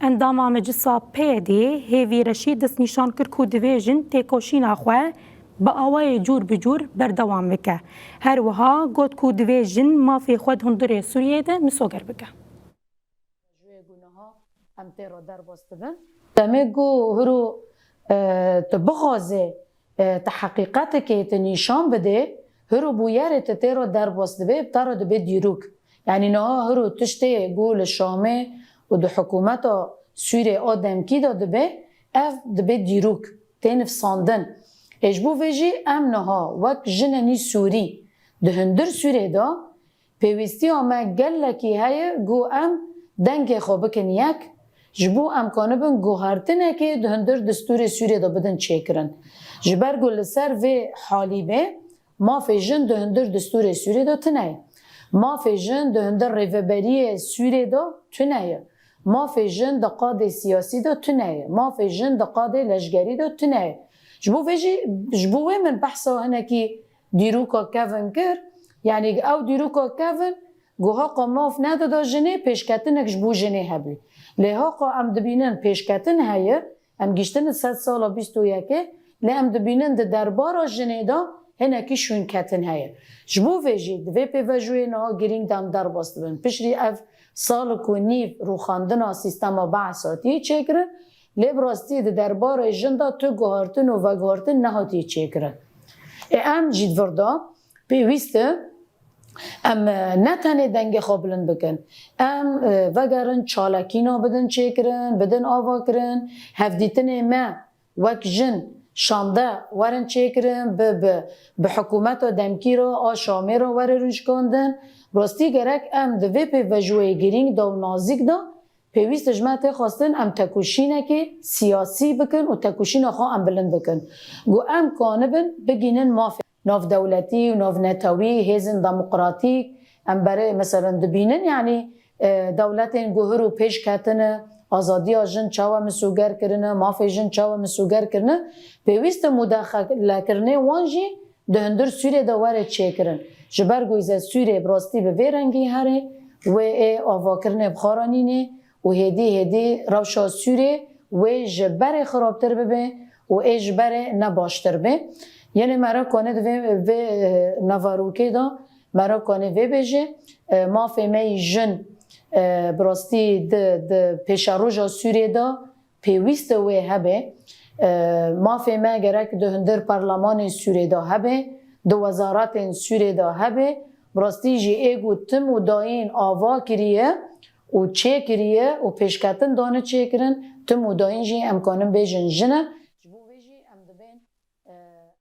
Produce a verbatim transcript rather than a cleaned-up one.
Endama Meclisa P Y D'ê Hêvî Reşîd destnîşan kir ku divê jin têkoşîna xwe bi awayê cûr bi cûr berdewam bike. Her wiha got ku divê jin mafê xwe di hundirê Sûriyeyê de misoger bike. Ji wê ku niha em tê re derbas dibin. Demê ku hiro, e, tu bixwazê, e, tu heqîqetekê tu nîşan bidê, hiro bûyerê tu tê re derbas dibê, bi te re dibe dîrok. Yanî niha hiro tiştê ku li Şamê û di hikûmeta Sûrê a demkî de dibe, ev dibe dîrok, tê nifsandin. Ê ji bo vê jî em niha wek jinenî Sûrî di hundir Sûrê de pêwîstiya me gelekî heye ku em dengê xwe bikin yek, ji bo em kanibin guhertinekê di hundir distûrê Sûrê de bidin çêkirin. Ji ber ku li ser vê halî be, mafê jin di hundir distûrê Sûrê de tune ye. Mafê jin di hundir rêveberiyê Sûrê de tune ye. Mafê jin di qadê siyasî de tune ye. Mafê jin di qadê leşgerî de tune ye. Ji bo vê jî, ji bo wê min behsa hinekî dîroka kevin kir. Yanî ew dîroka kevin, ku haqa maf nedida jinê, pêşketinek ji bo jinê hebû. Lê haqa em dibînin pêşketin heye, em gihîştin sed sala bîst û yekê, lê em dibînin di derbara jinê de hinekî şûnketin heye. Ji bo vê jî divê pêvajoyê niha girîng de em derbas dibin. Piştî ev sal û nîv rûxandina sîstema Be'es hatiye çêkirin, lê bi rastî di derbarê jin de tu guhartin û veguhartin nehatiye çêkirin. Ê em jî di vir de pêwîst e em, e, ne tenê dengê xwe bilind bikin. Em, e, vegerin çalakîna bidin çêkirin, bidin avakirin, hevdîtinê me wek jin şande werin çêkirin, bi, bi, bi hikûmeta demkî re a Şamê re were rûnişkandin. Rastî gerek em di vê pêvajoyê girîng de û nazîk de pêwîst e ji me tê xwestin em tekoşînekê siyasî bikin û tekoşîna xwe em bilind bikin. Ku em kanibin bigihînin mafê navdewletî û navnetewî, hêzên demokratîk, em berê, meselen, dibînin, yanî, e, dewletên ku hiro pêş ketine, azadiya jin çawa misoger kirine, mafê jin çawa misoger kirine, pêwîst e mudexelekirinê wan jî di hundir Sûrê de were çêkirin. Ji ber ku îze Sûrê bi rastî bi vê rengî here, wê ê avakirinê bi xwe re nînê û hêdî hêdî rewşa Sûrê wê ji berê xirabtir bibe û ê ji berê ne baştir be. Yenê me re kanê di vê, vê, e, navarokê de me re kanê vê bêje, e, mafê me yî jin, e, bi rastî di, di pêşeroja Sûrê de pêwîst e wê hebe. E, mafê me gerek di hundir perlemanên Sûrê de hebe, di wezaretên Sûrê de hebe. Bi rastî jî ê ku tim û dayîn ava kiriye û çêkiriye û pêşketin dane çêkirin, tim û dayîn jî em kanin bêjin jin e. Ji bo vê jî em dibên, e,